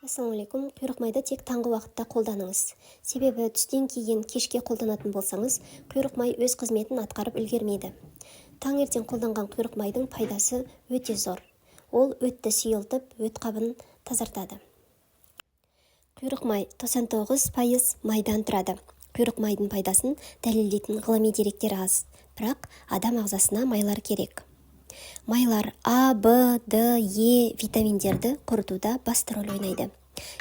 Ассалаумағалейкум! Құйрық майды тек таңғы уақытта қолданыңыз, себебі түстен кейін, кешке қолданатын болсаңыз, құйрық май өз қызметін атқарып үлгермейді. Таңертең қолданған құйрық майдың пайдасы өте зор. Ол өтті сұйылтып, өт қабын тазартады. Құйрық май 99% майдан тұрады. Құйрық майдың пайдасын дәлелдейтін ғылыми деректер аз, бірақ адам ағзасына майлар керек. Майлар А, Б, Д, Е витаминдерді қорытуда басты рөл ойнайды.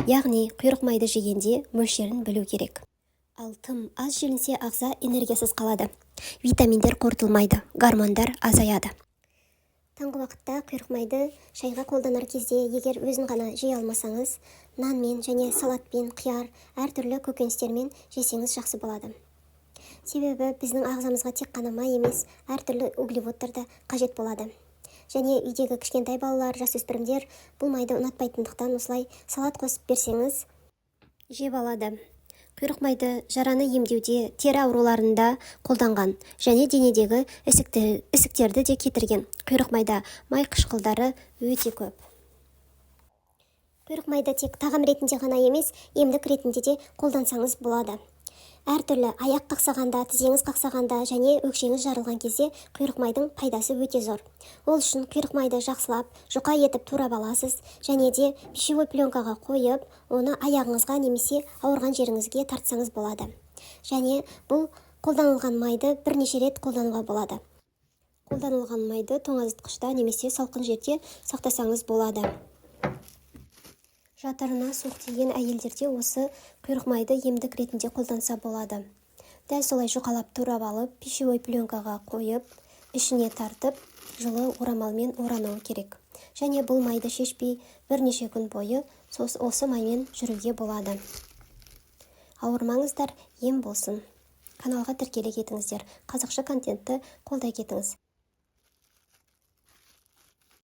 Яғни құйрық майды жегенде мөлшерін білу керек. Ал тым аз желінсе, ағза энергиясыз қалады, витаминдер қорытылмайды, гормондар азаяды. Таңғы уақытта құйрық майды шайға қолданар кезде, егер өзін ғана жей алмасаңыз, нанмен және салатпен, қияр, әртүрлі көкөністермен жесеңіз, жақсы болады. Себебі біздің ағзамызға тек қана май емес, әртүрлі углеводтар да қажет болады. Және үйдегі кішкентай балалар, жасөспірімдер бұл майды ұнатпайтындықтан, осылай салат қосып берсеңіз, жеп алады. Құйрық майды жараны емдеуде, тері ауруларында қолданған және денедегі ісіктерді де кетірген. Құйрық майда май қышқылдары өте көп. Құйрық майды тек тағам ретінде ғана емес, емдік ретінде де қолдансаңыз болады. Әртүрлі аяқ қақсағанда, тізеңіз қақсағанда және өкшеңіз жарылған кезде құйрық майдың пайдасы өте зор. Ол үшін құйрық майды жақсылап жұқа етіп турап аласыз және де пищевой пленкаға қойып, оны аяғыңызға немесе ауырған жеріңізге тартсаңыз болады. Және бұл қолданылған майды бірнеше рет қолдануға болады. Қолданылған майды тоңазытқышта немесе салқын жерде сақтасаңыз болады. Жатырына суық тиген әйелдерде осы құйрық майды емдік ретінде қолданса болады. Дәл солай жұқалап турап алып, пищевой пленкаға қойып, ішіне тартып, жылы орамалмен орануы керек. Және бұл майды шешпей, бірнеше күн бойы осы маймен жүруге болады. Ауырмаңыздар, ем болсын! Каналға тіркеле кетіңіздер, қазақша контентті қолдай кетіңіз.